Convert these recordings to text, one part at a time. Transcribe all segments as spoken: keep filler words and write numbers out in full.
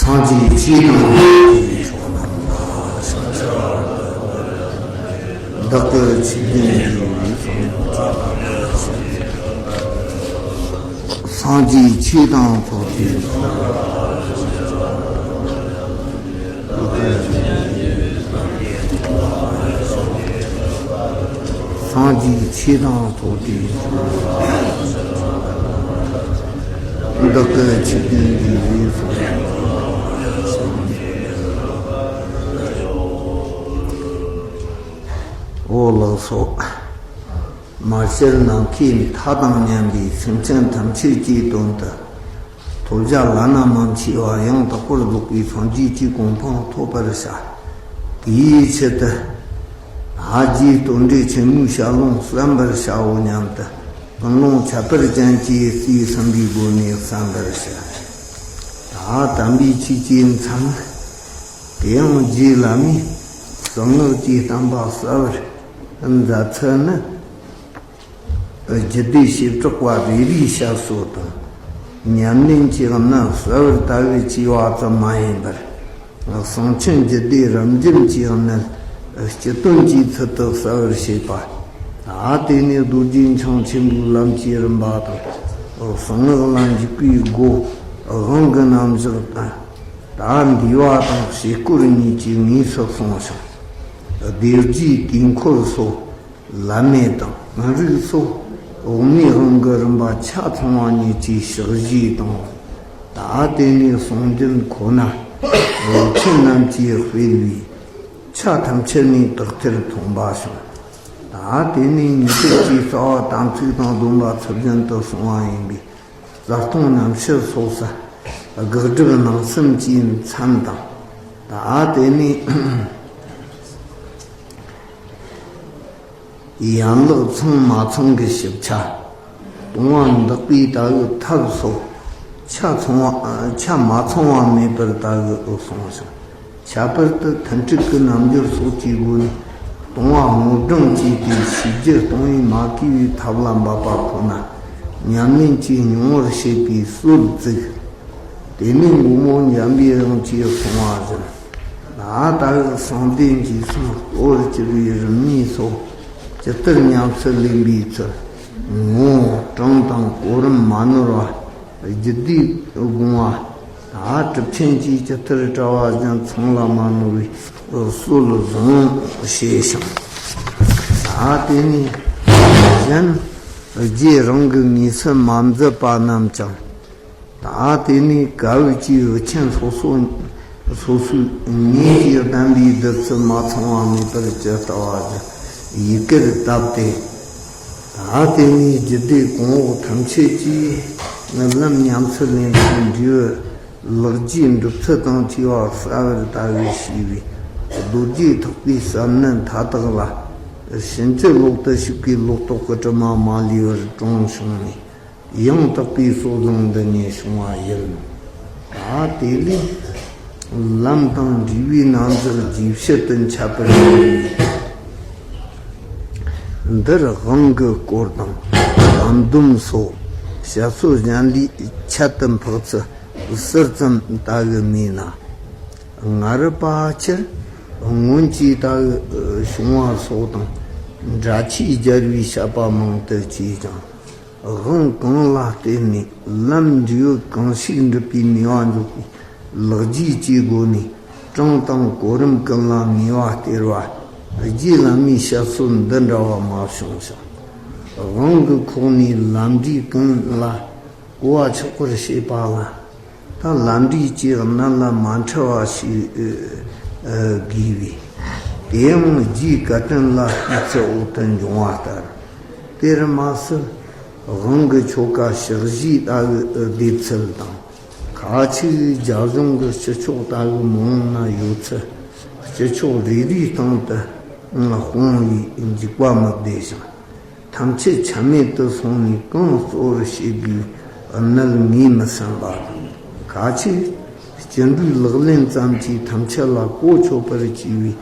སངས་རྒྱས་ཆོས་དང་ཚོགས་རྣམས་ལ། བདག་གི་ཆོས་ཀུན་ཡིད་ལ་བཟུང་། སངས་རྒྱས་ཆོས་དང་ཚོགས་ཀྱི། སངས་རྒྱས་ཆོས་དང་ཚོགས་ཀྱི། བདག་གི་ཆོས་ཀུན་ཡིད་ལ་བཟུང་། འོ་ལགས་སོ། མར་ཤར་ནམ་མཁའི་མཐའ་དང་མཉམ་པའི་སེམས་ཅན་ཐམས་ཅད་ཀྱི་དོན་དུ། ཐོབ་བྱ་བླ་ན་མ་མཆིས་པ་ཡང་དག་པར་རྫོགས་པའི་སངས་རྒྱས་ཀྱི་གོ་འཕང་ཐོབ་པར་བྱ། དེའི་ཆེད་དུ། ཨ་རྒྱའི་རྟེན་འབྲེལ་ཆེན་མོའི་ཞལ་ལུང་གསན་པར་བྱའོ་སྙམ་དུ། ཀུན་སློང་ཁྱད་པར་ཅན་གྱི་རྩིས་ཟིན་པའི་སྒོ་ནས་གསན་པར་བྱ། ད་དམ་པའི་ཆོས་ཀྱི་མཚན། དེ་ཡང་རྗེ་བླ་མས་གསང་སྔགས་ཀྱི་བསྟན་པ་གསལ་བར་མཛད་ཚུལ་ནི། རྒྱུད་སྡེ་བྱེ་བྲག་པ་རེ་རེའི་བཤད་སྲོལ་དང་། ཉམས་ལེན་གྱི་གནད་གསལ་བར་ལྟ་བུ་བཅས་པ་ཙམ་མ་ཡིན་པར། གསང་ཆེན་རྒྱུད་སྡེ་རབ་འབྱམས་ཀྱི་གནད་སྤྱི་དོན་གྱི་ཚུལ་དུ་གསལ་བར་བྱེད་པ། ད་དེ་ནས་རྡོ་རྗེ་འཆང་ཆེན་པོའི་ལམ་གྱི་རིམ་པ་དང་། གསང་སྔགས་ལ་འཇུག་པའི་སྒོ་དབང་གི་རྣམ་གཞག་དང་། ད་འདུས་པ་དང་བྱེད་སྒོ་གཉིས་ཀྱི་དངོས་སུ་གསུངས་ཤིང་། སྡེ་རྗེའི་དུས་འཁོར་སོགས། བླ་མེད་དང་རིགས་སོགས་འོག་མའི་དབང་གི་རིམ་པ་ཆ་ཚང་བ་ཉིད་ཀྱི་ཕྱག་བཞེས་དང་། ད་དེ་ནས་གསུང་རྒྱུན་ཁོ་ན་འོག་ཆེན་རྣམས་ཀྱིས་སྤེལ་བའི་ཆ་ཐམས་ཅད་ནས་དག་ཐེར་མཐོང་པ་བྱུང་། ད་དེ་ནས་ཉན་ཐོས་ཀྱི་རྩ་བ་དམ་ཚིག་དང་སྡོམ་པ་ཚུལ་བཞིན་དུ་སྲུང་བ་ཡིན་པས། རྩ་ལྟུང་རྣམ་བཤད་སོགས་སུ་དགག་སྒྲུབ་སྣང་སེམས་ཀྱི་མཚན་དང་། ད་དེ་ནས་ཡན་ལག་ཚང་མ་ཚང་གི་ཞིབ་ཆ། ལྟུང་བ་འདག་པའི་ལྟ་བུའི་ཐབས་སོགས་ཆ་ཚང་བ་ཆ་མ་ཚང་བ་མེད་པར་ལྟ་བུའི་འོད་གསུངས་ཤིང་། ཁྱད་པར་དུ་ཐུན་དྲུག་གི་རྣལ་འབྱོར་སོགས་ཀྱི་སྒོ་ནས་ལྟུང་བ་སྔོ་སྦྲང་བཅས་ཏེ་ཤེས་རྒྱུད་གཏོང་བའི་མ་གུས་པའི་ཐབས་ལ་འབབ་པ་ཁོ་ན་ཉམས་ལེན་གྱིས་མྱོང་བར་བྱེད་པའི་སྲོལ་བཙུགས། དེ་ནས་མགོན་པོ་འཇམ་པའི་དབྱངས་ཀྱིས་གསུངས་པ་བཞིན། ལ་ལྟ་བུའི་གསང་བདེ་འཇིགས་གསུམ་ལྟོ་བར་གྱུར་པའི་རིམ་གཉིས་སོགས་ཇི་ལྟར་ཉམས་སུ་ལེན་པའི་ཚུལ། ངོ་བོ་གྲངས་དང་གོ་རིམ་མ་ནོར་བ། རྒྱུད་སྡེའི་དགོངས་པ། ད་གྲུབ་ཆེན་གྱིས་ཇི་ལྟར་བཀྲལ་བ་བཞིན་ཚང་ལ་མ་ནོར་བའི་སྲོལ་བཟུང་བྱས་ཤིང་། ད་དེ་ནས་གཞན་རྗེ་རང་གི་ངོས་སུ་མ་མཛད་པ་རྣམས་ཀྱང་། ད་དེ་ནས་གལ་ཏེ་འུ་ཆེན་སོ་སོ་སོ་སོའི་ངོས་ཀྱིས་བསྟན་པའི་བདུད་རྩི་མ་ཚང་བ་མེད་པར་ཇི་ལྟ་བ་བཞིན་ཡི་གེར་བཏབ་སྟེ། ད་དེ་ནས་རྒྱུད་སྡེ་གོང་འོག་ཐམས་ཅད་ཀྱིས་ནི་ལམ་ཉམས་སུ་ལེན་པའི་འབྲས་བུ་ལེགས་སྐྱེས་འགྲུབ་ཚུལ་དང་བཅས་པ་གསལ་བར་ལྟ་བུ་ཞེས་པའི་རྡོ་རྗེ་ཐེག་པའི་ཟབ་གནད་མཐའ་དག་ལ། ཕྱིན་ཅི་ལོག་ཏུ་ཞུགས་པའི་ལོག་རྟོག་གི་དྲི་མ་མ་ལུས་པར་དྲོངས་བྱུང་ནས། ཡང་དག་པའི་སྲོལ་བཟང་འདི་ཉིད་བྱུང་བ་ཡིན། ད་དེ་ལས་ལམ་དང་འབྲས་བུའི་རྣམ་གཞག་རྒྱས་བཤད་དུ་འཆད་པར་འགྱུར་བས། འདིར་དབང་གི་སྐོར་དང་ལམ་སྡོམ་སོགས་བཤད་སྲོལ་གཞན་ལས་ཁྱད་དུ་འཕགས་ཚུལ་ཟུར་ཙམ་ལྟ་གི་མེད་ན། སྔར་ཕལ་ཆེར་སྔོན་གྱི་ལྟ་གི་བྱུང་བ་སོགས་དང་འདྲ་ཆས་སྦྱར་བའི་བཤད་པ་མང་དུ་བྱས་ཀྱང་། དབང་གང་ལ་བརྟེན་ནས་ལམ་འབྲས་བུ་གང་ཞིག་འགྲུབ་པའི་ནུས་པ་འཇོག་པའི་ལེགས་སྐྱེས་ཀྱི་སྒོ་ནས་གྲངས་དང་གོ་རིམ་ཀུན་ལ་ངེས་པ་སྟེར་བ་རྗེ་བླ་མའི་བཤད་སྲོལ་འདི་འདྲ་བ་མ་བྱུང་ཞིང་། དབང་གི་ཁོག་ནས་ལམ་འབྲས་ཀུན་ལ་གོ་བ་ཆགས་པར་བྱེད་པ་ལ། ད་ལམ་འབྲས་ཀྱི་གནད་ལ་མ་འཁྲུལ་བ་ཞིག་དགོས་པས། དེ་ཡང་རྗེའི་བཀའ་དྲིན་ལ་ལྟོས་ཚུལ་འོག་ཏུ་འབྱུང་བ་ལྟར། དེར་མ་ཟད་དབང་གི་ཆོ་ག་ཕྱག་བཞེས་ལྟ་བུའི་ལྡེབ་ཚུལ་དང་། ཁ་ཅིག་རྒྱ་གཞུང་གི་སྤྱི་ཆོག་ལྟ་བུ་མང་ན་ཡོད་ཚུལ། སྤྱི་ཆོག་རེ་རེའི་སྟེང་དུ་སྤོང་བའི་འཇུག་པ་མི་བདེ་ཞིང་། ཐམས་ཅད་ཆ་མེད་དུ་སོང་ནས་གང་གཙོ་བོར་བྱེད་དགོས་གནད་ངོས་མི་ཟིན་པ་དང་། ཁ་ཅིག་སྤྱི་འགྲོའི་ལག་ལེན་ཙམ་གྱིས་ཐམས་ཅད་ལ་གོ་ཆོད་པར་བྱས་པའི་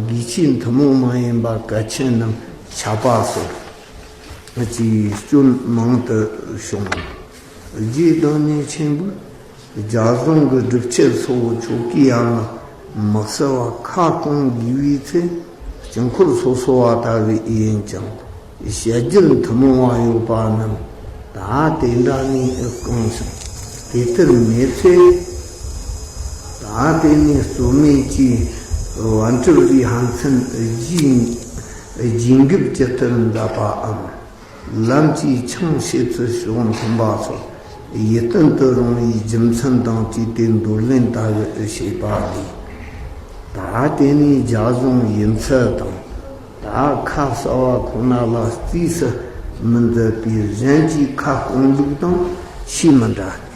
དགེ་ཆོས་ཐུན་མོང་མ་ཡིན་པ་གལ་ཆེན་རྣམས་ཆད་པ་སོགས་ཀྱི་སྐྱོན་མང་དུ་བྱུང་། རྗེ་བདག་ཉིད་ཆེན་པོས། རྒྱ་གཞུང་གི་སྒྲུབ་ཆེན་སོགས་ཆོ་གའི་ཡན་ལག་དམིགས་བསལ་བ་ཁ་སྐོང་དགོས་པའི་ཚེ། དཀྱིལ་འཁོར་སོ་སོ་བ་ལྟ་བུ་ཡིན་ཀྱང་། བཤད་རྒྱུན་ཐུན་མོང་བ་ཡོད་པ་རྣམས་ད་དེ་འདྲ་ནས་སྐོང་ཞིང་། དེ་ལྟར་མེད་ཚེ། ད་དེ་ནས་རྩོད་མེད་ཀྱིས་པཎ་གྲུབ་རིའི་ཕན་ཚུན་རྗེས་རྗེས་འགེབས་ཇི་ལྟར་མཛད་པའམ། ལམ་གྱི་ཆིངས་བཤད་ཚུལ་ཕྱོགས་མཐུན་པ་སོགས་ཡིད་རྟོན་དུ་རུང་བའི་རྒྱུ་མཚན་དང་བཅས་ཏེ་མདོར་ལན་ལྟ་བུ་བྱས་པ་ལས། ད་དེ་ནས་རྒྱ་གཞུང་ཡིན་ཚུལ་དང་། ད་ཁ་གསལ་བ་ཁོ་ན་ལ་རྩིས་སུ་མི་འཛིན་པའི་གཞན་གྱི་ཁ་སྐོང་ལུགས་དང་ཆེས་མི་འདྲ་སྟེ།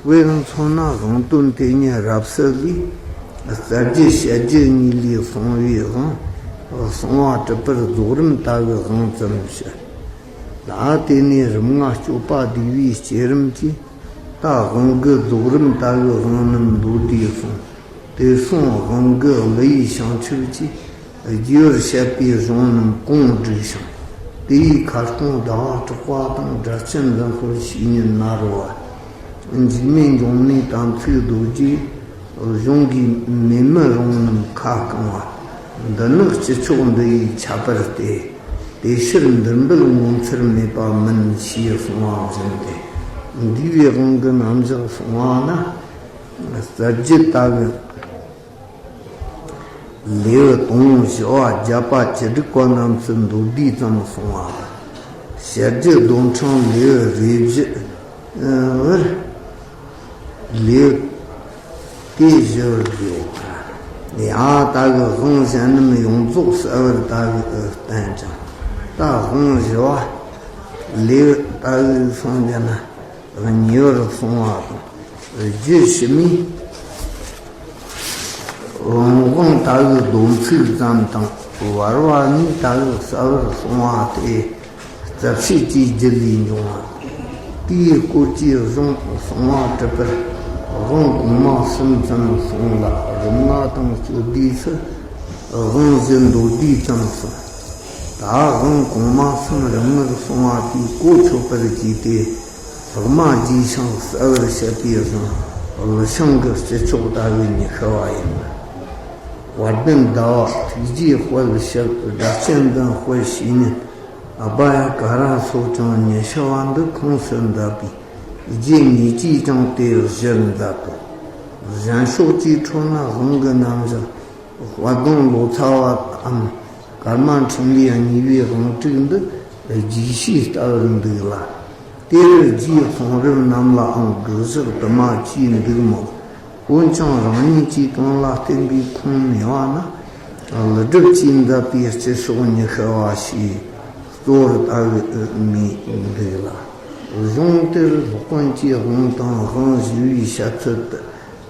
དཔེར་མཚོན་ན་དབང་དོན་དེ་ཉིད་རབ་གསལ་ལས། རྩ་རྒྱུད་བཤད་རྒྱུད་གཉིས་ལས་གསུངས་པའི་དབང་། གསང་བ་གྲུབ་པར་རྫོགས་རིམ་ལྟ་བུའི་དབང་ཙམ་ཞུ། ད་དེ་ནས་རིམ་ལྔ་སྤྱོད་པ་བསྡུས་པའི་བསྐྱེད་རིམ་གྱིས། ད་དབང་གི་རྫོགས་རིམ་ལྟ་བུའི་དབང་རྣམས་མདོར་བསྡུས་གསུངས། དེ་སོང་དབང་གི་གླུ་ཡི་བྱང་ཆུབ་ཀྱིས། རྒྱས་པར་བཤད་པའི་གཞུང་རྣམས་གོང་བསྒྲིགས་ཤིང་། དེའི་ཁ་སྐོང་ཟླ་བ་གྲགས་པ་དང་སྒྲ་གཅན་འཛིན་དཔལ་བཤེས་གཉེན་ནཱ་རོ་པ། འཇིགས་མེད་འབྱུང་གནས་དམ་ཚིག་རྡོ་རྗེ། གཞུང་གི་མེ་མི་རུང་རྣམས་ཁ་བསྐང་བ། འདི་ནི་སྤྱི་ཆོག་འདི་ཡི་ཁྱད་པར་ཏེ། དེ་ཕྱིར་འདིར་འབུལ་ངོ་མཚར་མེད་པ་མིན་ཞེས་གསུངས་པ་བཞིན་ཏེ། འདུས་པའི་དབང་གི་རྣམ་གཞག་གསུངས་པ་ན། རྩ་རྒྱུད་ལྟ་བུའི་ལེའུ་དང་པོ་བཞི་པ་བརྒྱད་པ་བཅུ་དྲུག་པ་རྣམས་སུ་མདོར་བསྡུས་ཙམ་གསུངས་པ་དང་། བཤད་རྒྱུད་རྡོར་འཕྲེང་ལེའུ་རེ་བཞི་བར། ལེའུ་སྟེ་བཞི་བར་བརྗོད། ཡང་ལྟ་བུའི་དབང་གཞན་རྣམས་ཡོངས་རྫོགས་གསལ་བར་ལྟ་བུའི་བསྟན་ཅིང་། ད་དབང་བཞི་པ་ལེའུ་ལྟ་བུའི་སངས་རྒྱས་ན། གཉིས་པར་གསུངས་པ་དང་། རྒྱུད་ཕྱི་མའི་དབང་དབང་ལྟ་བུའི་སྡོམ་ཚིག་ཙམ་དང་བར་པ་གཉིས་ལྟ་བུའི་གསལ་བར་གསུངས་པ་སྟེ། རྩ་བཤད་ཀྱི་རྒྱུད་ལས་འབྱུང་བ། དེའི་སྐོར་གྱི་གཞུང་གསང་བ་གྲུབ་པར་དབང་གོང་མ་གསུམ་ཙམ་གསུངས་ལ། རིམ་ལྔ་དང་སྤྱོད་བསྡུས་སུ་དབང་བཞི་མདོར་བསྡུས་ཙམ་གསུངས། ད་དབང་གོང་མ་གསུམ་རིམ་ལྔར་གསུངས་པ་དེའི་གོ་ཆོད་པར་བགྱིས་ཏེ། ལྷག་མ་རྒྱས་ཤིང་གསལ་བར་བཤད་པའི་གཞུང་ལུ་ཤིང་གི་སྤྱི་ཆོག་ལྟ་བུའི་ཉི་ཤུ་པ་ཡིན། དཔལ་ལྡན་ཟླ་བ་ཐུགས་རྗེའི་དཔལ་ཞབས་སྒྲ་གཅན་འཛིན་དཔལ་བཤེས་གཉེན་ཨ་བྷ་ཡ་ཀ་ར་མཚོ་བྱང་ཉི་ཤུ་པ་འདི་ཁོངས་སུ་འདུ་བའི་རྗེ་ཉིད་ཀྱིས་ཀྱང་དེ་གཞིར་མཛད་དོ། གཞན་ཕྱོགས་ཀྱི་འཕྲོ་ན་དབང་གི་རྣམ་གཞག་དཔལ་ལྡན་ལོ་ཙཱ་བའམ་ཀརྨ་འཕྲིན་ལས་གཉིས་པའི་དབང་དྲུག་འདི་རྒྱས་བཤད་ལྟ་བུར་འདུག་ལ། དེར་རྗེའི་གསུང་རབ་རྣམས་ལའང་དགག་བཞག་དུ་མ་བྱས་འདུག་མོད། འོན་ཀྱང་རང་ཉིད་ཀྱིས་གང་ལ་བརྟེན་པའི་ཁུངས་མེད་པ་ན། ཀླུ་སྒྲུབ་ཀྱིས་མཛད་པའི་སྤྱི་ཆོག་ཉི་ཤུ་པ་ཞེས་གཙོ་བོར་ལྟ་བུ་མེད་འདུག་ལ། གཞུང་དེར་སློབ་དཔོན་གྱི་དབང་དང་དབང་བཞི་པའི་བཤད་ཚུལ་དུ།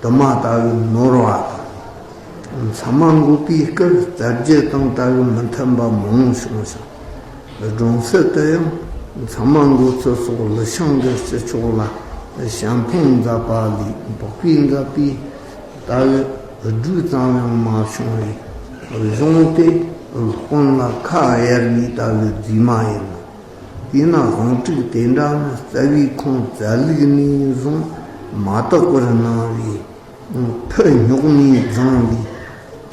དུ་མ་ལྟ་བུ་ནོར་བ་དང་། ཚད་མ་འགོད་པའི་སྐབས་རྩ་རྒྱུད་དང་ལྟ་བུ་མི་མཐུན་པ་མང་བྱུང་ཞིང་། སྒྲུང་སྲོལ་དུ་ཡང་ཚད་མ་འགོད་ཚུལ་སོགས་ལུ་ཤིང་གི་སྤྱི་ཆོག་ལ་ཞལ་འཕངས་མཛད་པ་ལས་འཕགས་པས་མཛད་པའི་ལྟ་བུ་སྒྲོས་ཙམ་ཡང་མ་བྱུང་བས། གཞུང་དེ་སློབ་དཔོན་ལ་ཁ་གཡར་བའི་ལྟ་བུ་རྫུས་མ་ཡིན་ནོ། དེས་ན་དབང་དྲུག་དེ་འདྲ་ནི་རྩ་བའི་ཁུངས་རྩ་ལུགས་ནས་བཟུང་མ་དག་པར་སྣང་བས། ཕུ་རྙོག་མའི་རྫིང་ལས་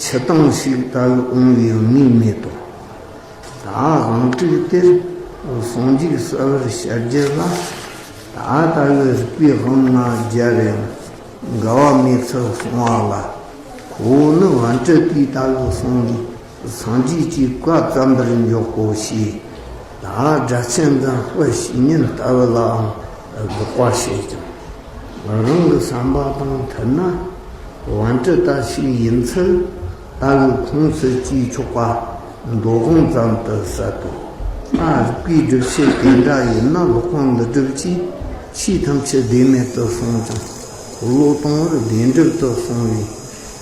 ཆུ་དྭངས་ཤིག་ལྟ་བུ་འོང་བའི་གནས་མེད་དོ། ད་དབང་དྲུག་དེར་ཟུང་འཇུག་གསལ་བར་བྱ་རྒྱུ་ལ། ད་ལྟ་བུའི་རིགས་པའི་དབང་ལྔ་སྦྱར་ཡང་འགལ་བ་མེད་ཚུལ་གསུངས་པ་ལ། ཁོ་བོ་ནི་པཎ་གྲུབ་དེས་ལྟ་བུ་གསུངས་ལས། སངས་རྒྱས་ཀྱིས་བཀའ་བཙན་པར་འཇོག་གོ་ཞེས། ད་སྒྲ་གཅན་འཛིན་དཔལ་བཤེས་གཉེན་ལྟ་བུ་ལའང་དགག་པ་བྱེད་ཅིང་། རང་གི་བསམ་པ་དང་མཐུན་ན། པཎ་གྲུབ་ལྟ་ཞིག་ཡིན་ཚུལ་ལྟ་བུའི་ཁུངས་སུ་བཅས་ཆོག་པ་མདོ་དབང་ཙམ་དུ་ཟད་དོ། ད་རིགས་པའི་སྒྲུབ་བྱེད་དེ་འདྲ་ཡིན་ན་སློབ་དཔོན་ཀླུ་སྒྲུབ་ཀྱིས་ཆོས་ཐམས་ཅད་བདེན་མེད་དུ་གསུངས་ཀྱང་། འཁོར་ལོ་སྟོང་བར་བདེན་གྲུབ་ཏུ་གསུངས་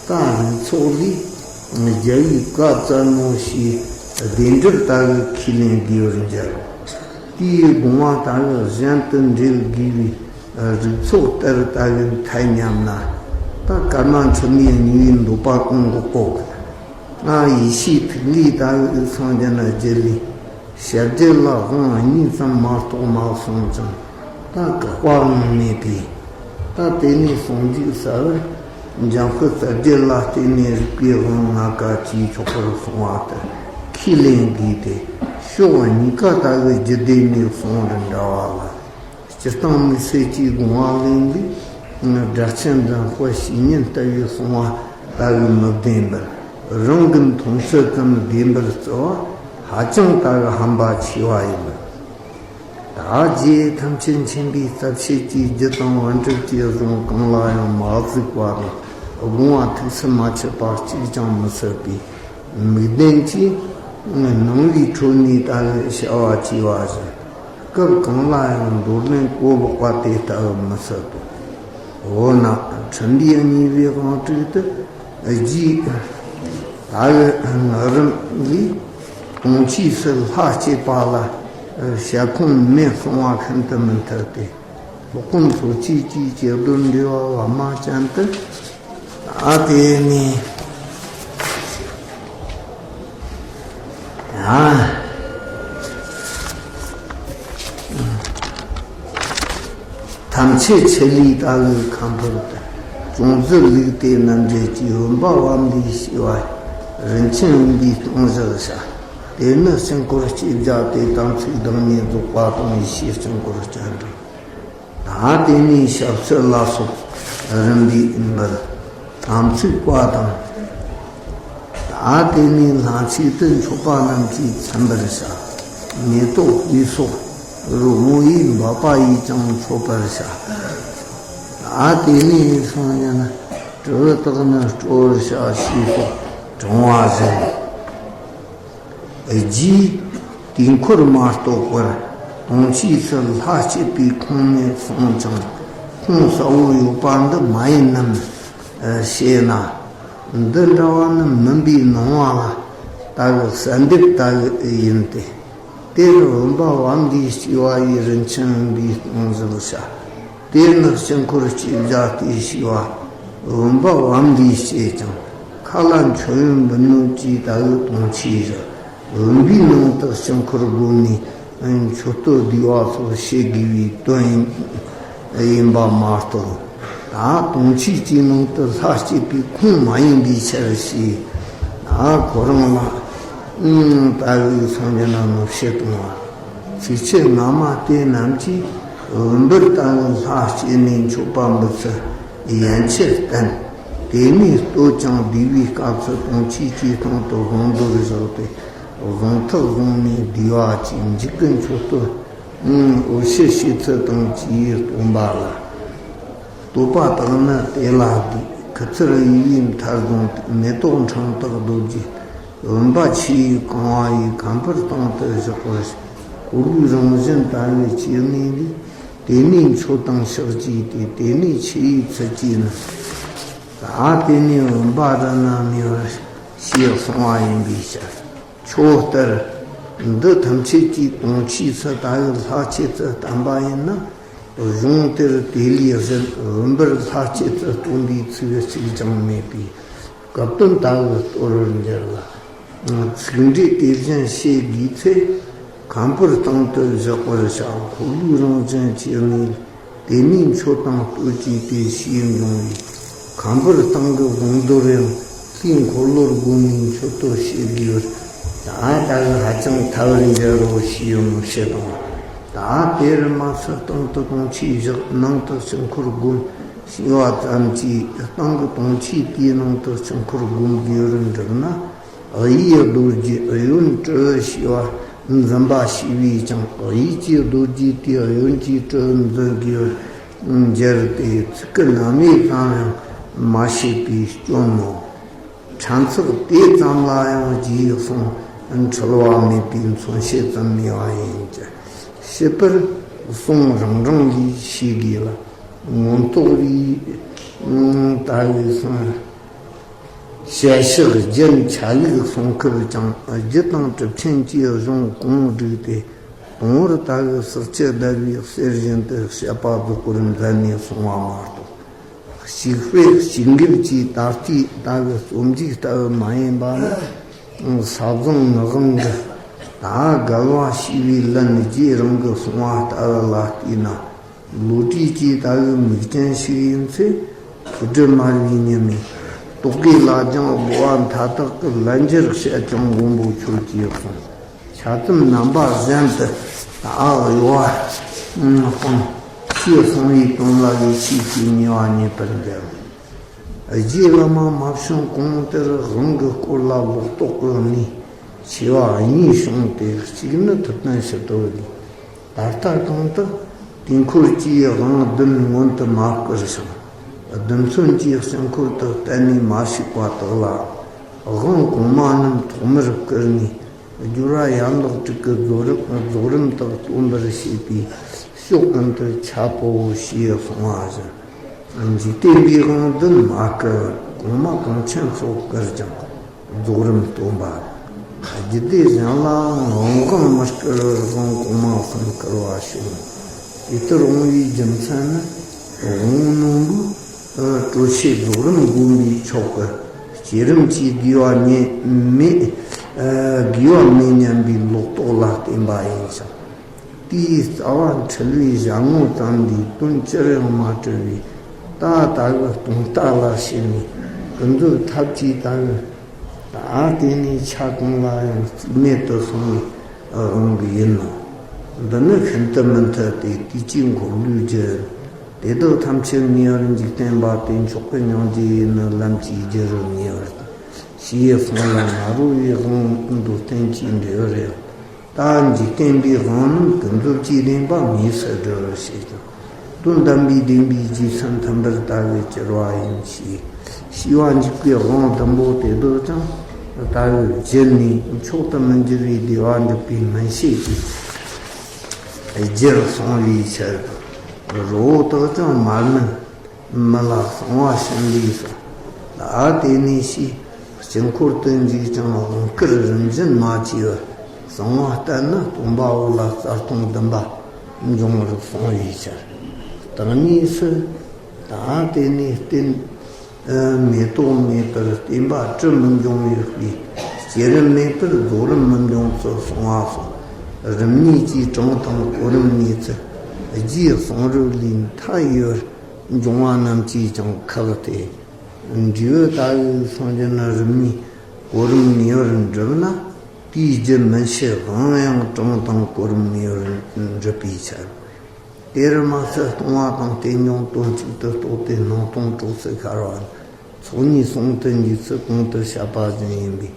པས། ད་རིགས་ཚོགས་ལས། རྒྱལ་བའི་བཀའ་བཙལ་ནོ་ཞེས་བདེན་གྲུབ་ལྟ་བུའི་ཁས་ལེན་དགོས་པར་འགྱུར་རོ། དེའི་དགོངས་པ་ལྟ་བུ་གཞན་དུ་འགྲེལ་དགོས་པའི་རིགས་ཚོགས་ལྟར་ལྟ་བུའི་མཐའ་སྙམ་ན། ད་ཀརྨ་འཕྲིན་ལས་གཉིས་པའི་འདོད་པ་ཀུན་འགོག་གོ། ང་ཡེ་ཤེས་ཐིག་ལེ་ལྟ་བུའི་སངས་རྒྱས་ན་རྒྱལ་ལས། བཤད་རྒྱུད་ལ་དབང་གཉིས་ཙམ་མ་གཏོགས་མ་གསུངས་ཀྱང་ད་དགག་པའང་མེད་པས། ད་དེ་ནས་ཟུང་འཇུག་ཟ་བར་འཇམ་དཔལ་རྩ་རྒྱུད་ལ་བརྟེན་ནས་རིག་པའི་དབང་ལྔ་ཀ་ཅིས་ཆོག་པར་གསུངས་པ་ལྟར་ཁས་ལེན་དགོས་ཏེ། ཕྱོགས་གཉིས་ཀ་ལྟ་བུའི་རྒྱུད་སྡེ་ནས་གསུངས་རིགས་འདྲ་བ་ལ། སྤྱིར་བཏང་དམིགས་བསལ་གྱི་དགོངས་པ་ལེན་ལུགས། སྒྲ་གཅན་འཛིན་དཔལ་བཤེས་གཉེན་ལྟ་བུའི་གསུང་བ་ལྟ་བུའི་མི་ལྡན་པར། རང་གི་མཐོང་ཚུལ་ཙམ་བདེན་པར་བརྩི་བ་ཧ་ཅང་ལྟ་བུའི་ཧམ་པ་ཆེ་བ་ཡིན། ད་རྗེ་ཐམས་ཅད་མཁྱེན་པའི་རྩ་བཤད་ཀྱི་རྒྱུད་དང་པཎ་གྲུབ་ཀྱི་གཞུང་གང་ལ་ཡང་མ་གཟིགས་པ་དང་དགོངས་པ་ཐུགས་སུ་མ་ཆུད་པ་གཅིག་ཀྱང་མི་སྲིད་པའི། མིག་ལྡན་གྱིས་སྣང་བའི་ཁྲོད་ནས་ལྟ་བའི་བྱ་བ་བྱས་པ་བཞིན། སྐབས་གང་ལ་ཡང་འདོར་ལེན་གོ་ལོག་པ་དེ་ལྟ་བུ་མི་སྲིད་དོ། འོ་ན་ཁྲིམས་འདིའི་གཉིས་པའི་དབང་དྲུག་ཏུ་རྒྱུའི་ལྟ་བུའི་སྔགས་རིམ་ལས་དོན་ཆོས་སུ་ལྷ་བསྐྱེད་པ་ལ་བྱ་ཁུངས་མེད་གསུང་བ་ཤིན་ཏུ་མི་འཐད་དེ། སློབ་དཔོན་མཚོ་སྐྱེས་ཀྱིས་ཀྱི་རྡོར་འདྲི་བ་བ་མ་ཅན་དུ། ཨ་དེ་ནི། ཨ། ཐམས་ཅད་ཆེད་ལས་ལྟ་བུའི་ཁམས་ཕུར་དུ། ཅུང་ཟད་ལུགས་དེ་རྣམ་འགྲེལ་གྱི་བུམ་པ་བམ་ལས་བྱས་པ་རིན་ཆེན་བུམ་པའི་སྟེང་བཞག་བྱ། དེ་ནི་དཀྱིལ་འཁོར་བསྐྱེད་བྱ་སྟེ་དམ་ཚིག་བདག་ཉིད་རྫོགས་པ་དང་ཡེ་ཤེས་དཀྱིལ་འཁོར་སྤྱན་འདྲེན། ད་དེ་ནས་ཞབས་ཕྱི་ལ་སོགས་རིམ་པས་འབུལ། དམ་ཚིག་པ་དང་། ད་དེ་ནས་ལྷན་ཅིག་ཏུ་མཆོད་པ་རྣམས་ཀྱིས་ཚིམ་པར་བྱ། མེ་ཏོག་སྤོས་སོགས་རོལ་མོ་ཡིས་འབབ་པ་ཡིས་ཀྱང་མཆོད་པར་བྱ། ད་དེ་ནས་སངས་རྒྱས་ན་སྤྲུལ་པའི་རྟགས་ནི་སྤྲོ་བར་བྱ་ཞེས་སོགས་དྲང་བ་བཞིན། རྗེས་དུས་འཁོར་མ་གཏོགས་པར་དོན་ཆོས་སུ་ལྷ་བསྐྱེད་པའི་ཁུངས་མེད་གསུངས་ཀྱང་ཁུངས་གསལ་བོ་ཡོད་པ་འདི་མ་ཡིན་ནམ་ཞེ་ན། འདི་འདྲ་བ་ནི་མུན་པའི་སྣང་བ་ལ་ལྟ་བུ་གསལ་འདེབས་ལྟ་བུ་ཡིན་ཏེ། དེར་བུམ་པ་བམ་ལས་བྱས་པ་ཡི་རིན་ཆེན་བུམ་པའི་སྟེང་བཞག་བྱ། དེ་ནི་དཀྱིལ་འཁོར་བསྐྱེད་བྱ་སྟེ་བྱས་པ་བུམ་པ་བམ་ལས་བྱས་ཀྱང་ཁ་ལ་མཆོད་ཡོན་འབུལ་ནོ་ཅིག་ལྟ་བུའི་དོན་ཆོས་བཞག་བུམ་པའི་ནང་དུ་དཀྱིལ་འཁོར་བསྒོམས་ནས་མཆོད་བསྟོད་བསྡུས་པ་སོགས་བྱེད་དགོས་པའི་དོན་ཡིན་པ་མ་གཏོགས། ད་དོན་ཆོས་ཀྱི་ནང་དུ་ལྷ་བསྐྱེད་པའི་ཁུངས་མ་ཡིན་པའི་ཕྱིར་ཞེས། ད་ཁོ་རང་ལ་ལྟ་བུའི་སངས་རྒྱས་ན་མི་བྱེད་གཏོང་བ། ཚིགས་བཅད་སྔ་མ་དེ་རྣམས་ཀྱིས་བུམ་པར་ལྟ་བུའི་ལྷ་བསྐྱེད་ནས་མཆོད་པ་འབུལ་ཚུལ་ཡན་ཆད་བསྟན། དེ་ནས་བསྟོད་ཅིང་བསྡུས་པའི་སྐབས་སུ་དོན་ཆོས་ཀྱི་སྟེང་དུ་བཟུང་མདོར་བཞག་སྟེ་གཟུངས་ཐག་བཟུང་ནས་བསྡུས་པ་ཅིག་འཇུག་གི་མཆོད་བསྟོད་འོ་ཕྱི་བྱེད་ཚུལ་དང་བཅས་སྟོན་པ་ལ། བསྟོད་པ་དག་ནི་དེ་ལ་འདུས། ཁུ་ཚུར་གཡས་པས་མཐར་བཟུང་སྟེ། མེ་ཏོག་ཕྲེང་ཐག་རྡོ་རྗེ་བུམ་པ་ཆེ་བས་གང་བ་ཡི། མཁན་པོའི་སྟེང་དུ་བཞག་པར་བྱ། འཁོར་ལོའི་རང་བཞིན་ལྟ་བུའི་སྐྱེ་གནས་ལས། དེ་ནས་མཆོད་དང་ཕྱག་བགྱིས་ཏེ། དེ་ནས་ཆུ་ཡི་ཚུལ་གྱིས་ནི། ད་དེ་ནས་བུམ་པ་ར་ན་མེ་བར་ཞེས་གསུངས་པ་ཡིན་པའི་ཕྱིར། ཁྱོད་ལྟར་འདི་ཐམས་ཅད་ཀྱི་དོན་ཆོས་སུ་ལྟ་བུའི་ལྷ་བསྐྱེད་ཚུལ་བསྟན་པ་ཡིན་ན། གཞུང་དེར་དེ་ལས་གཞན་བུམ་པར་ལྷ་བསྐྱེད་ཚུལ་སྟོན་པའི་ཚིག་གཅིག་ཀྱང་མེད་པས་སྐབས་དོན་ལྟ་བུ་སྟོར་བར་འགྱུར་ལ། ཚིག་འགྲེལ་དེ་བཞིན་བྱེད་དགོས་ཚེ། མཁན་པོའི་སྟེང་དུ་བཞག་པར་བྱ། འཁོར་ལོའི་རང་བཞིན་གྱི་གནས། དེ་ནས་མཆོད་དང་བསྟོད་ཀྱིས་དེ་ཞེས་འབྱུང་བས། མཁན་པོའི་སྟེང་གི་བཟུང་མདོར་ཡང་ལྷའི་འཁོར་ལོར་བསྒོམས་ནས་མཆོད་བསྟོད་བྱེད་དགོས་པར། ད་ལྟ་གི་ཧ་ཅང་ཐལ་བར་འགྱུར་རོ་ཞེས་ཡང་བཤད་དང་། ད་དེར་མ་ཚད་སྟེང་དུ་དོན་ཆོས་བཞག་ནང་དུ་དཀྱིལ་འཁོར་བསྒོམ་ཞེས་པ་ཙམ་གྱིས་སྟེང་གི་དོན་ཆོས་དེའི་ནང་དུ་དཀྱིལ་འཁོར་བསྒོམ་དགོས་པར་འགྲུབ་ན། གཡས་རྡོ་རྗེ་གཡོན་སྤྲུལ་པའི་ཞེས་པ་འཛིན་པ་ཞེས་པས་ཀྱང་གཡས་ཀྱི་རྡོ་རྗེ་དེ་གཡོན་གྱི་སྤྲུལ་པ་འཛིན་དགོས་པར་འགྱུར་ཏེ། ཚིག་གི་རྣམ་དབྱེ་ཙམ་ཡང་མ་ཤེས་པའི་སྐྱོན་ནོ། ཕྲན་ཚེགས་དེ་ཙམ་ལ་ཡང་རྗེས་གསུང་འཁྲུལ་བ་མེད་པའི་མཚོན་བྱེད་ཙམ་མེད་པ་ཡིན་གྱི། ཞིབ་པར་གསུང་རང་རང་ལས་ཤེས་དགོས་ལ། མངོན་རྟོགས་པས་ལྟ་བུའི་གསུང་། བཤད་གཞི་རྒྱན་ཆ་ལུགས་གསུང་སྐབས་ཀྱང་རྒྱུ་དང་གྲུབ་ཆེན་གྱི་གཞུང་གོང་བསྒྲིགས་ཏེ། དང་པོར་ལྟ་བུའི་ཟག་བཅས་བརྡར་བའི་གསེར་བཞིན་དུ་བཤད་པ་རྫོགས་པར་མཛད་ནས་གསུངས་པ་མ་གཏོགས། ཞིག་པོས་ཞིག་འགྲེལ་གྱི་ད་ལྟའི་ལྟ་བུའི་རྩོམ་རྒྱུགས་ལྟ་བུ་མ་ཡིན་པ་ནི། ས་བཟང་ངག་དབང་གི་ད་རྒལ་བ་ཞེས་པའི་ལན་རྗེ་རང་གི་གསུང་བ་ལྟ་བུ་ལ་བལྟས་ན། ལོ་དྲུག་ཅུའི་ལྟ་བུའི་མིག་ཅན་ཞིག་ཡིན་ཚེ། ཐུགས་སྒྲུབ་མར་བའི་ཉི་མའི་རྟོག་གེ་ལ་སྦྱངས། དགོས་པ་མཐའ་དག་གི་ལན་འཇལ་བྱེད་ཀྱང་། མགོན་པོ་ཁྱོད་ཀྱིས་གསུངས། ཆ་ཙམ་རྣམ་པ་གཞན་དུ་ཨ་གཡོ་བ་སྤངས། ཞེས་གསུངས་པའི་དོན་ལ་ཡིད་ཆེས་ཀྱིས་ཉེ་བ་མཉེས་པར་མཛད། རྗེ་བླ་མ་མ་བྱོན་གོང་དེར་དབང་གི་སྐོར་ལ་ལོག་རྟོག་གི་གནས་ཆེ་བ་གཉིས་བྱུང་སྟེ། གཅིག་ནི་ཐུབ་བསྟན་ཕྱི་དོན་ལས། ད་ལྟ་གང་དུ་དུས་འཁོར་གྱི་དབང་བདུན་མངོན་དུ་མ་བསྐུར་ཞིང་། བདུན་མཚོན་གྱི་དཀྱིལ་འཁོར་དུ་གཏན་ནས་མ་ཞུགས་པ་དག་ལ། དབང་གོང་མ་རྣམས་ཐོག་མར་བསྐུར་ནས། སྦྱོར་བ་ཡན་ལག་དྲུག་གི་རྫོགས་རིམ་རྫོགས་རིམ་དག་སྟོན་པར་བྱེད་པའི་ཕྱོགས་ཀུན་ཏུ་ཁྱབ་པོ་ཞེས་གསུངས་པ་བཞིན། འཇིག་རྟེན་པའི་དབང་བདུན་མ་བསྐུར་བར། གོང་མ་གངས་ཅན་སོགས་བསྐུར་ཀྱང་རྫོགས་རིམ་སྟོན་པ། རྒྱུད་སྡེ་གཞན་ལའང་དབང་མི་བསྐུར་བར་དབང་གོང་མ་གསུམ་བསྐུར་བ་བྱུང་། དེ་ལྟར་འོང་བའི་རྒྱུ་མཚན་ནི། དབང་རྣོན་པོས་གྲོལ་བྱེད་རྫོགས་རིམ་བསྒོམ་པའི་མཆོག་གི་བསྐྱེད་རིམ་གྱིས་དགེ་བ་ཉེ་མེད་དགེ་བ་མེད་སྙམ་པའི་ལོག་རྟོག་ལ་བརྟེན་པ་ཡིན་ཞིང་། དེའི་རྩ་བ་འཁྲུལ་བའི་ཞལ་ངོ་ཙམ་ལས་དོན་ཅིར་ཡང་མ་གྲུབ་པས། ད་ལྟ་བུ་སྟོང་ལྟ་ལ་ཞེན་ནས་ཀུན་རྫོབ་ཐབས་ཀྱིས་ལྟ་བུ། ད་དེ་ནས་ཆ་གང་ལ་ཡང་རྩིས་མེད་དུ་སོང་བའི་དབང་གིས་ཡིན་ནོ། འདི་ནི་ཤིན་ཏུ་མི་མཐུན་ཏེ། དུས་ཀྱི་འཁོར་ལོའི་རྒྱུ། དེ་དག་ཐམས་ཅད་ངེས་པར་འཇིག་རྟེན་པ་སྟེ། མཆོག་གི་སྙིང་རྗེ་ཡིས་ནི་ལམ་གྱི་རྒྱུ་རུ་ངེས་པར་ཞེས་གསུངས་ལ། ང་རོ་བའི་དབང་མདོར་བསྟན་གྱི་འགྲེལ་བར་ཡང་། ད་འཇིག་རྟེན་པའི་དབང་རྣམས་ཀུན་རྫོབ་ཀྱི་བདེན་པ་དངོས་སུ་སྒྲུབ་པར་བྱེད་ཅིང་། དོན་དམ་པའི་བདེན་པའི་རྗེས་སུ་མཐུན་པར་ལྟ་བས་གྱུར་པ་ཡིན་ཞེས། ཤེས་པ་འཇུག་པའི་དབང་བདུན་པོ་དེ་དག་ཀྱང་ལྟ་བའི་རྒྱུ་ནས་མཆོག་ཏུ་མི་འགྱུར་བའི་བདེ་བ་འགྲུབ་པའི་མན་ཤེས་ཀྱི་རྒྱུར་གསུངས་པའི་ཕྱིར་དང་། རི་བོ་དག་ཀྱང་མར་མེ་མི་ལ་གསང་བ་བྱིན་པས་སོ། ད་དེ་ནས་ཞེས་དཀྱིལ་འཁོར་དུ་འཇུག་ཅིང་དབང་བསྐུར་རིམ་བཞིན་མ་བྱས་པར་གསང་བ་བསྟན་ན། སྟོན་པ་འོ་ལ་རྩ་ལྟུང་བདུན་པ་འབྱུང་བར་གསུངས་པའི་ཕྱིར། བརྟག་གཉིས་སུ། ད་དེ་ནས་རྟེན་མེ་ཏོག་མེད་པར་བརྟེན་པ་དྲི་མི་འབྱུང་བའི་དཔེ། བསྐྱེད་རིམ་མེད་པར་རྫོགས་རིམ་མི་འབྱུང་ཚུལ་གསུངས་པ་སོགས། རིམ་གཉིས་ཀྱི་གྲངས་དང་གོ་རིམ་ངེས་ཚུལ། རྗེའི་གསུང་རབ་ལས་མཐའ་ཡས་པར་འབྱུང་བ་རྣམས་ཀྱིས་ཀྱང་ཁེགས་ཏེ། འབྲས་བུ་ལྟ་བུའི་སངས་རྒྱས་ནི་རིམ་གཉིས་གོ་རིམ་ངེས་པར་འགྲུབ་ན། དེའི་རྒྱུ་མིན་ཕྱིར་དབང་ཡང་གྲངས་དང་གོ་རིམ་ངེས་པར་འགྲུབ་པའི་ཕྱིར། དེར་མ་ཟད་ལྟུང་བ་དང་རྟེན་འབྱུང་དོན་གཅིག་ཏུ་རྟོགས་ཏེ་སྣང་སྟོང་གྲོགས་སུ་ཤར་བ། ཚོགས་གཉིས་ཟུང་དུ་འཇུག་ཚུལ་གོང་དུ་བཤད་པ་བཞིན་ཡིན་པས།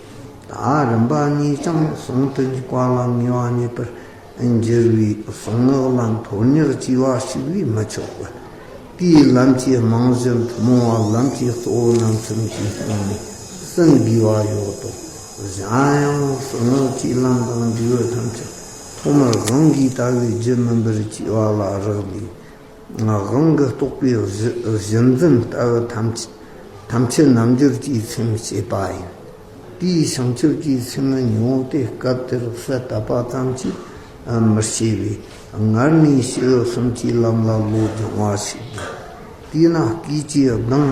ད་རིམ་པ་གཉིས་ཀྱང་ཟུང་དུ་འཇུག་པ་ལ་ངེས་པ་རྙེད་པར་འགྱུར་བའི་གསང་སྔགས་ལ་མཐོ་སྙེག་བྱས་པ་ཞིག་ལས་མི་ཆོག་པར། དེའི་ལམ་གྱི་རྨང་གཞི་ཐུན་མོང་བ་ལམ་གྱི་གཙོ་བོ་རྣམ་གསུམ་གྱི་སྟེང་ནས་གསུང་དགོས་པ་ཡོད་དོ། གཞན་ཡང་གསང་སྔགས་ཀྱི་ལམ་དང་འབྲས་བུ་ཐམས་ཅད་ཐོག་མར་དབང་གིས་ལྟ་བའི་རྒྱུ་མིན་པར་བྱས་པ་ལ་རག་ལས། དབང་གིས་རྟོགས་པའི་གཞི་གཞི་འཛིན་ལྟ་བུ་ཐམས་ཅད་ཐམས་ཅད་རྣལ་འབྱོར་གྱི་སེམས་བསྐྱེད་པ་ཡིན། དེའི་བྱང་ཆུབ་ཀྱི་སེམས་ཉིད་དེ་སྐབས་དེར་གསལ་བཏབ་པ་ཙམ་གྱིས་མི་ཤེས་པས། སྔར་ནས་སྐྱེས་བུ་གསུམ་གྱི་ལམ་ལ་བློ་སྦྱང་བ་ཞིག་དགོས། དེས་ན་སྐས་ཀྱི་གདིང་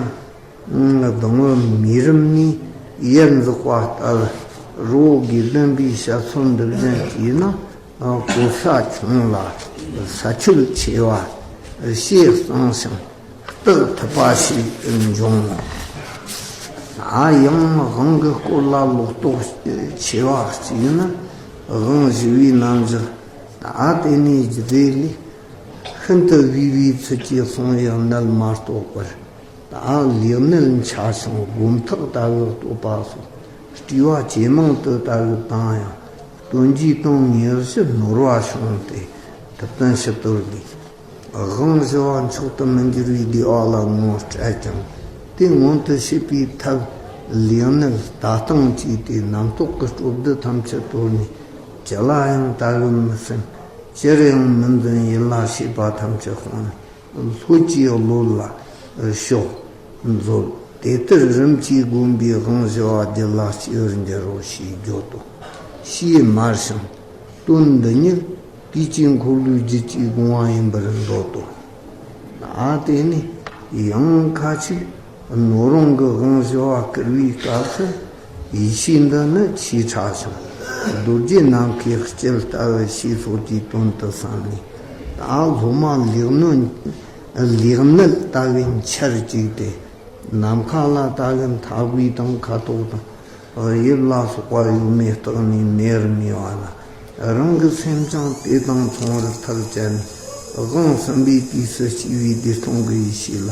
གདིང་བུ་མེ་རིམ་ནས་ཡར་འཛེགས་པ་ལྟར། རི་བོ་དགེ་ལྡན་པའི་ཞལ་ཚོ་འདི་བཞིན་བྱས་ན། གོ་ས་ཆུང་ལ་ས་ཆུ་ཆེ་བ་ཞེས་གསུངས་ཤིང་བརྟག་ཐུབ་པ་ཞིག་འབྱུང་ངོ་། ད་ཡང་དབང་གི་སྐོར་ལ་ལོག་རྟོག་ཆེ་བ་གཅིག་ནི། དབང་བཞི་པའི་རྣམ་གཞག་ད་དེ་ནས་རྒྱུད་སྡེ་ལས་ཤིན་ཏུ་དབྱེ་བའི་ཚུལ་གྱིས་གསུངས་པའི་གནད་མ་རྟོགས་པར། ད་ལེགས་གནས་འཆའ་ཞིང་སྒོམ་ཐག་ལྟ་བུ་བསྟོད་པ་སོགས་སྤྲོས་པ་ཇེ་མང་དུ་ལྟ་བུ་བཏང་ཡང་། སྟོན་གྱི་དོན་ངེས་ཤེས་ནོར་བ་བྱུང་སྟེ། ཐུབ་བསྟན་ཕྱི་དོན་ལས། དབང་བཞི་པ་མཆོག་ཏུ་མི་འགྱུར་བའི་བདེ་བ་ལ་ངོ་སྤྲད་ཀྱང་། དེ་མངོན་དུ་བྱེད་པའི་ཐབས་ལེགས་གནས་ལྟ་སྟངས་བཅས་ཏེ། རྣམ་རྟོག་གི་སྤྲོ་བསྡུ་ཐམས་ཅད་དོར་ནས། ཅི་ལ་ཡང་ལྟ་བུ་མི་སེམས། ཅིར་ཡང་མི་འཛིན། ཡིད་ལ་བྱེད་པ་ཐམས་ཅད་སྤངས། ལྷོད་ཀྱིས་ཀློད་ལ་ཕྱོགས་མཛོད། དེ་ལྟར་རིམ་གྱིས་བསྒོམས་པས་དབང་བཞི་པ་རྒྱུད་ལ་སྐྱེ་བར་འགྱུར་རོ་ཞེས་བརྗོད་དོ། ཞེས་སྨྲ་ཞིང་། དོན་འདི་ཉིད་དུས་ཀྱི་འཁོར་ལོའི་རྒྱུད་ཀྱི་དགོངས་པ་ཡིན་པར་འདོད་དོ། ད་དེ་ནས་ཡང་ཁ་ཅིག་ནོར་དབང་གི་དབང་བཞི་པ་བསྐུར་བའི་སྐབས་སུ། ཡེ་ཤེས་འདི་ནི་ཆེས་ཕྲ་ཞིང་། རྡོ་རྗེ་ནམ་མཁའི་དཀྱིལ་ལྟ་བུ་ཞེས་སོགས་ཀྱི་དོན་དུ་བསམས་ནས། ད་སློབ་མ་ལེགས་ནོད་ལེགས་ནད་ལྟ་བུའི་འཆར་གཅིག་སྟེ། ནམ་མཁའ་ལ་ལྟ་བུའི་མཐའ་དབུས་དང་ཁ་དོག་དང་། དབྱིབས་ལ་སོགས་པ་གཡོ་མེད་རྟག་ནས་མེར་མེད་པ་ལ། རང་གི་སེམས་ཀྱང་དེ་དང་མཚུངས་པར་ཐག་བཅད་ནས། དབང་གསུམ་པའི་དུས་སུ་སྐྱེས་པའི་བདེ་སྟོང་གི་ཡེ་ཤེས་ལ་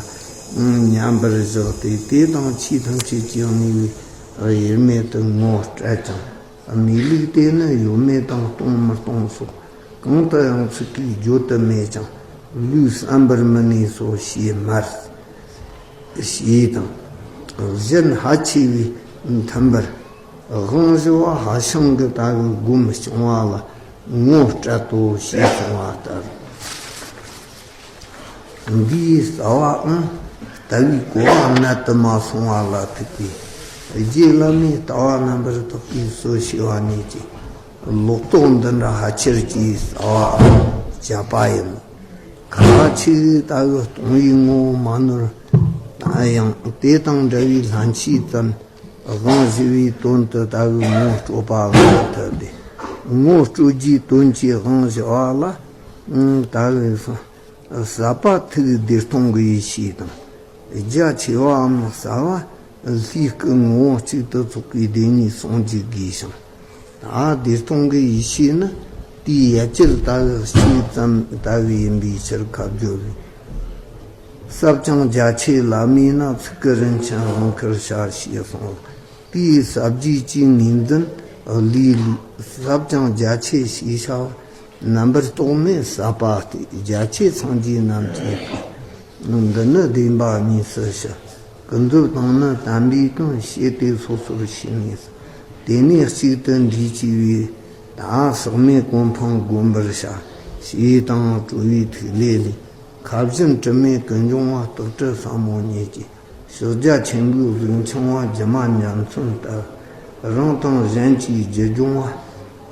མཉམ་པར་བཞག་སྟེ། དེ་དང་ཆོས་ཐམས་ཅད་ཀྱི་གནས་ལུགས་དབྱེར་མེད་དུ་ངོ་སྤྲད་ཅིང་། གནས་ལུགས་དེ་ནི་ཡོད་མེད་དང་སྟོང་མི་སྟོང་སོགས་གང་དུ་ཡང་ཚིག་གིས་བརྗོད་དུ་མེད་ཅིང་། ལུས་བསམ་པར་མི་ནུས་སོ་ཞེས་སྨྲ། ཞེས་དང་། གཞན་ཕལ་ཆེ་བས་མཐུན་པར། དབང་བཞི་པ་ཧྭ་ཤང་གི་ལྟ་བུའི་སྒོམ་བྱུང་བ་ལ་ངོ་སྤྲད་དོ་ཞེས་གསུངས་པ་ལྟར། འདིའི་རྩ་བའང་ལྟ་བའི་གོ་བ་གནད་དུ་མ་སོང་བ་ལ་ཐུག་པས། རྗེ་བླ་མའི་ལྟ་བ་རྣམ་པར་དག་པའི་སྲོལ་ཕྱེ་བ་ཉིད་ཀྱི་ལོག་རྟོག་འདི་འདྲ་ཕལ་ཆེར་གྱིས་རྩ་བའང་བཅད་པ་ཡིན། ཁ་ཆེའི་ལྟ་བུ་སྟོང་པའི་ངོ་བོ་མ་ནོར་ན་ཡང་། དེ་དང་འདྲ་བའི་ལྷན་སྐྱེས་ཙམ་དབང་བཞི་པའི་དོན་དུ་ལྟ་བུའི་ངོ་སྤྲོད་པ་ལ་ཐུག་སྟེ། ངོ་སྤྲོད་རྒྱུའི་དོན་གྱི་དབང་བཞི་པ་ལ་ལྟ་བུའི་ཟབ་པ་ཐུགས་བདེ་སྟོང་གི་ཡེ་ཤེས་དང་། རྒྱ་ཆེ་བའམ་གསལ་བ་ལྷའི་སྐུ་ངོ་བོ་གཅིག་ཏུ་རྫོགས་པའི་བདེན་གཉིས་ཟུང་འཇུག་དགོས་ཤིང་། ད་བདེ་སྟོང་གི་ཡེ་ཤེས་ནི་དེའི་ཡ་གྱལ་ལྟ་བུ་གཅིག་ཙམ་ལྟ་བུ་ཡིན་པའི་ཕྱིར་ཁ་བརྗོད་པས། ཟབ་ཅིང་རྒྱ་ཆེ་ལ་དམིགས་ན། ཚིག་གི་རིན་ཆེན་དབང་བསྐུར་བྱ་ཞེས་གསུངས། དེའི་ཟབ་རྒྱས་ཀྱི་ངོས་འཛིན་ལས་ལས། ཟབ་ཅིང་རྒྱ་ཆེ་ཞེས་བྱ་བ་རྣམ་པར་རྟོག་མེད་ཟབ་པ་སྟེ། རྒྱ་ཆེ་སངས་རྒྱས་རྣམས་ཀྱི་སྐུ། འདི་ནི་བདེན་པ་གཉིས་སུ་ཕྱེ། ཀུན་རྫོབ་དང་ནི་དམ་པའི་དོན། ཞེས་ཏེ་སོ་སོར་ཕྱེ་ནས། དེ་ནས་གཅིག་ཏུ་འདུས་བྱས་པའི་ད་ཟག་མེད་གོ་འཕང་བསྒོམ་པར་བྱ། ཞེས་དང་སྤྲོ་བའི་ཐིག་ལེ་ལས། མཁའ་བཞིན་དྲི་མེད་ཀུན་འབྱུང་བ། རྟག་བྲལ་ཟབ་མོ་ཉིད་ཀྱི། ཕྱག་རྒྱ་ཆེན་པོའི་གཟུགས་འཆང་བ། སྒྱུ་མ་འཇམ་མཚོན་ལྟར། རང་དང་གཞན་གྱི་རྒྱུད་སྦྱོང་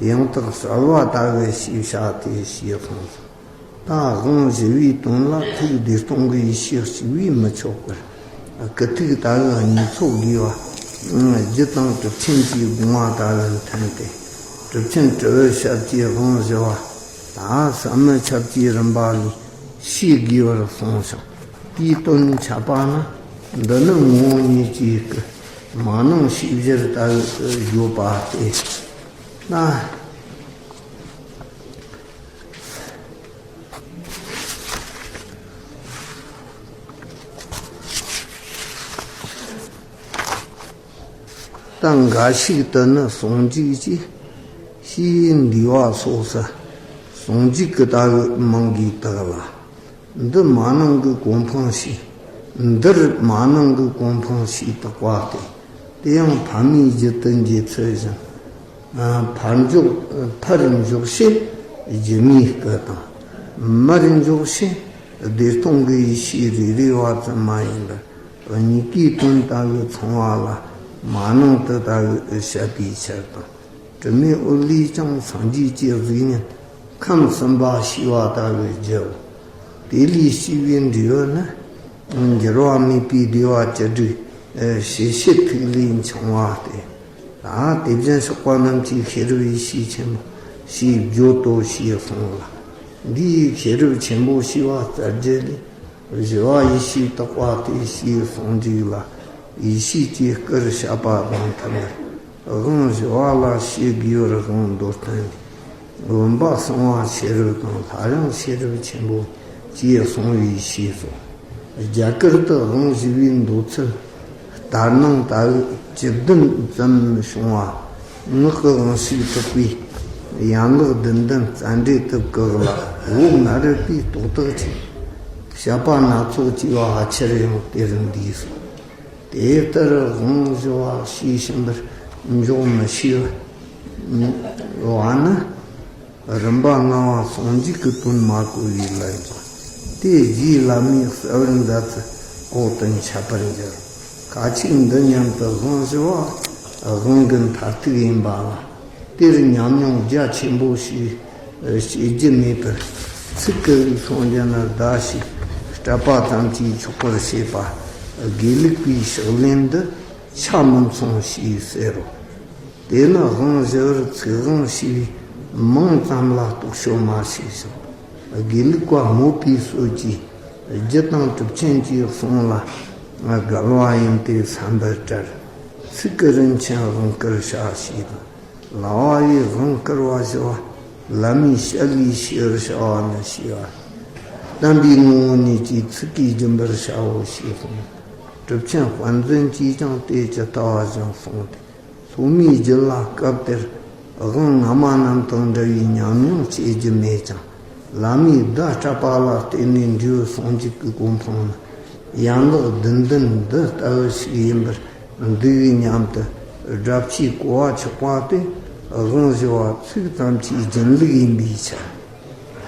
བ། ཡང་དག་གསལ་བ་ལྟ་བུ་ཞེས་བྱ་སྟེ། ཞེས་གསུངས་སོ། ད་དབང་བཞི་པའི་དོན་ལ་ཐུགས་བདེ་སྟོང་གི་ཡེ་ཤེས་གཅིག་པུས་མི་ཆོག་པར། སྐུ་ཐུགས་ལྟ་བུ་གཉིས་ཚོགས་དགོས་པ། རྒྱུ་དང་གྲུབ་ཆེན་གྱི་དགོངས་པ་ལྟ་བུ་མཐུན་ཏེ། གྲུབ་ཆེན་དྲི་བའི་ཞབས་ཀྱི་དབང་བཞི་པ། ད་ཟབ་མོའི་ཆབ་ཀྱི་རིམ་པ་ལས་ཤེས་དགོས་པར་གསུངས་ཤིང་། དེའི་དོན་འཆད་པ་ན། འདི་ནི་ངོ་བོ་ཉིད་ཀྱི་སྐུ། མ་ནིང་ཕྱི་བཞིར་ལྟ་བུ་བརྗོད་པ་སྟེ། ན། ད་འགའ་ཞིག་ཏུ་ནི་ཟུང་འཇུག་ཅེས་ཞེས་འདུས་པ་སོགས་སུ་ཟུང་འཇུག་གི་ལྟ་བུ་མང་གིས་བཏགས་ལ། འདི་མ་ནིང་གི་གོ་འཕང་ཞེས། འདིར་མ་ནིང་གི་གོ་འཕང་ཞེས་བཏགས་པ་སྟེ། དེ་ཡང་ཕ་མའི་རྒྱུད་དུ་འགྱེད་ཚུལ་བཞིན། ཕར་འཇོག་ཕར་འཇོག་བྱེད་སྒྱུ་མའི་སྐུ་དང་། མར་འཇོག་བྱེད་བདེ་སྟོང་གི་ཡེ་ཤེས་རེ་རེ་བ་ཙམ་མ་ཡིན་པར། གཉིས་ཀའི་དོན་ལྟ་བུ་ཚང་བ་ལ་མ་ནིང་དུ་ལྟ་བུ་བཤད་པའི་ཕྱིར་དང་། དྲི་མེད་འོད་ལས་ཀྱང་སངས་རྒྱས་ཀྱི་གཟུགས་བརྙན་ཁམས་གསུམ་པ་ཞེས་པ་ལྟ་བུའི་རྒྱུའོ། དེ་ལས་སྐྱེས་པའི་འབྲས་བུ་ནི། འགྱུར་བ་མེད་པའི་བདེ་བ་བཅུ་དྲུག་ཞི་བྱེད་ཐིག་ལེ་འཆང་བ་སྟེ། ད་དེ་བཞིན་གཤེགས་པ་རྣམས་ཀྱི་ཤེས་རབ་ཡེ་ཤེས་ཆེན་པོ་ཞེས་བརྗོད་དོ་ཞེས་གསུངས་ལ། འདིའི་ཤེས་རབ་ཆེན་པོ་ཞེས་པ་རྩ་རྒྱུད་ལས། བཞི་པ་ཡེ་ཤེས་དག་པ་སྟེ་ཞེས་ཟུང་འཇུག་ལ། ཡེ་ཤེས་ཀྱི་སྐུར་བཤད་པ་དང་མཐུན་པར། དབང་བཞི་པ་ལ་ཞེས་དགོས་པར་དབང་མདོར་བསྟན་ཏེ། བུམ་པ་གསང་བ་ཤེས་རབ་དང་། ལྷ་ཡང་ཤེས་རབ་ཆེན་པོ་ཅེས་གསུངས་པའི་ཕྱིར་སོ། རྒྱ་གར་དུ་དབང་བཞི་པའི་མདོ་ཚུལ་ལྟར་སྣང་ལྟ་བུ་བཅུ་བདུན་ཙམ་བྱུང་བ། ངག་གི་དབང་ཕྱུག་གྲགས་པས་ཡན་ལག་བདུན་ལྡན་རྩ་འགྲེལ་དུ་བཀག་ལ། འོག་མ་རིག་པའི་རྟོག་བཏགས་ཀྱིས་བཤད་པ་སྣ་ཚོགས་ཀྱི་བ་ཕལ་ཆེར་ཡང་དེར་འདུས་སོ། དེ་ལྟར་དབང་བཞི་པ་ཞེས་ཤིན་པར་འཇོག་མི་ཤེས་པ་ནི། རིམ་པ་ལྔ་པ་ཟུང་འཇུག་གི་དོན་མ་གོ་བའི་ལན་ཀྱང་། དེ་རྗེ་བླ་མའི་གསལ་བར་མཛད་ཚུལ་འོག་ཏུ་འཆད་པར་འགྱུར། ཁ་ཅིག་འདི་སྙམ་དུ་དབང་བཞི་པ་དབང་གི་མཐར་ཐུག་ཡིན་པ་ལ། དེར་ཉམས་མྱོང་རྒྱ་ཆེན་པོ་ཞིག་བྱེད་རྒྱུ་མེད་པར། ཚིག་གི་རིགས་སངས་རྒྱ་ན་བཟླ་ཞིག་སྤྲད་པ་ཙམ་གྱིས་ཆོག་པར་བྱེད་པ། དགེ་ལུགས་པའི་ཕྱག་ལེན་འདི་ཆ་མི་མཚུངས་ཞེས་ཟེར་རོ། དེ་ནི་དབང་བཞི་པར་ཚིག་དབང་ཞེས་པའི་མིང་ཙམ་ལ་རྟོག་དཔྱོད་མ་བྱས་ཤིང་། དགེ་ལུགས་པ་མོ་པའི་སྲོལ་གྱིས་རྒྱུ་དང་གྲུབ་ཆེན་གྱི་གསུང་ལ་དགའ་བ་ཡིན་ཏེ་བསམ་པར་བྲལ། ཚིག་གི་རིན་ཆེན་དབང་བསྐུར་བྱ་ཞེས་དང་། ལ་བ་ཡི་དབང་བསྐུར་བ་ཞི་བ། བླ་མའི་ཞལ་ལས་ཤེས་པར་བྱ་བ་ནི་ཞེས་པ། བསྟན་པའི་ངོ་བོ་ཉིད་ཀྱི་ཚིག་གིས་སྦྱིན་པར་བྱའོ་ཞེས་གསུངས། གྲུབ་ཆེན་དཔལ་འཛིན་གྱིས་ཀྱང་དེ་ཇི་ལྟ་བ་བཞིན་གསུངས་ཏེ། སློབ་མའི་རྒྱུད་ལ་སྐབས་དེར་དབང་སྔ་མ་རྣམས་དང་འདྲ་བའི་ཉམས་མྱོང་བྱེད་རྒྱུ་མེད་ཀྱང་། བླ་མའི་བརྡ་སྤྲད་པ་ལ་བརྟེན་ནས་འབྲས་བུ་སངས་རྒྱས་ཀྱི་གོ་འཕང་ནི་ཡན་ལག་བདུན་ལྡན་འདི་ལྟ་བུ་ཞིག་ཡིན་པར་འདུག་སྙམ་དུ་སྒྲ་ཕྱིའི་གོ་བ་ཆགས་པ་སྟེ། དབང་ཞི་བ་ཚིག་ཙམ་གྱི་སྦྱིན་ལུགས་ཡིན་པའི་ཕྱིར།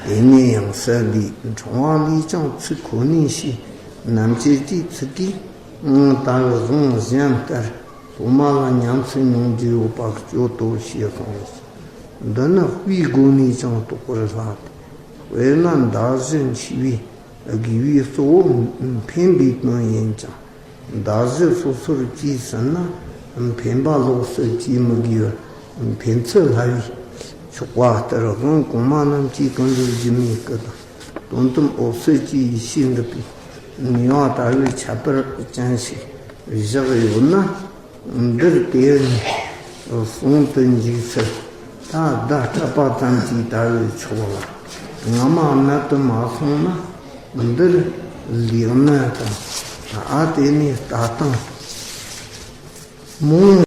དེ་ནས་ཡང་སྲིད་ལས་འཁྲུངས་པ་ལས་ཀྱང་ཚིག་ཁོ་ནའི་ཕྱིའི་རྣམ་བཅད་ཀྱི་ཚིག་གིས་ད་བཟུང་གཞན་ལྟར་སློབ་མ་ལ་ཉམས་སུ་མྱོང་རྒྱུ་ཡོད་པ་སྐྱོ་དོ་ཞེས་གསུངས། འདི་ནི་དཔེའི་སྒོ་ནས་ཀྱང་རྟོགས་པར་སླ་སྟེ། དཔེར་ན་མདའ་གཞུ་འཆིང་བའི་དགོས་པའི་གཙོ་བོ་འཕེན་པའི་དོན་ཡིན་ཀྱང་། མདའ་གཞུ་སོ་སོར་གྱིས་ཟིན་ན་འཕེན་པ་ལོགས་སུ་གྱིས་མི་དགོས་པར་འཕེན་ཚུལ་སླ་བས་ཆོག་པ་ལྟར། དབང་གོང་མ་རྣམས་ཀྱིས་ཀུན་རྫོབ་སྒྱུ་མའི་སྐུ་དང་། དོན་དམ་འོད་གསལ་གྱི་ཡེ་ཤེས་འགྲུབ་པའི་ནུས་པ་ལྟ་བུའི་ཁྱད་པར་ཅན་ཞིག་བཞག་ཡོད་ན། འདིར་དེ་ནས་གསུང་དུ་འཇུག་ཚུལ། ད་བརྡ་སྤྲད་པ་ཙམ་གྱིས་ལྟ་བས་ཆོག་ལ། སྔ་མ་ནད་དུ་མ་སོང་ན་འདིར་ལེགས་ནི་དང་། ཨ་དེ་ནས་ལྟ་སྟངས་མང་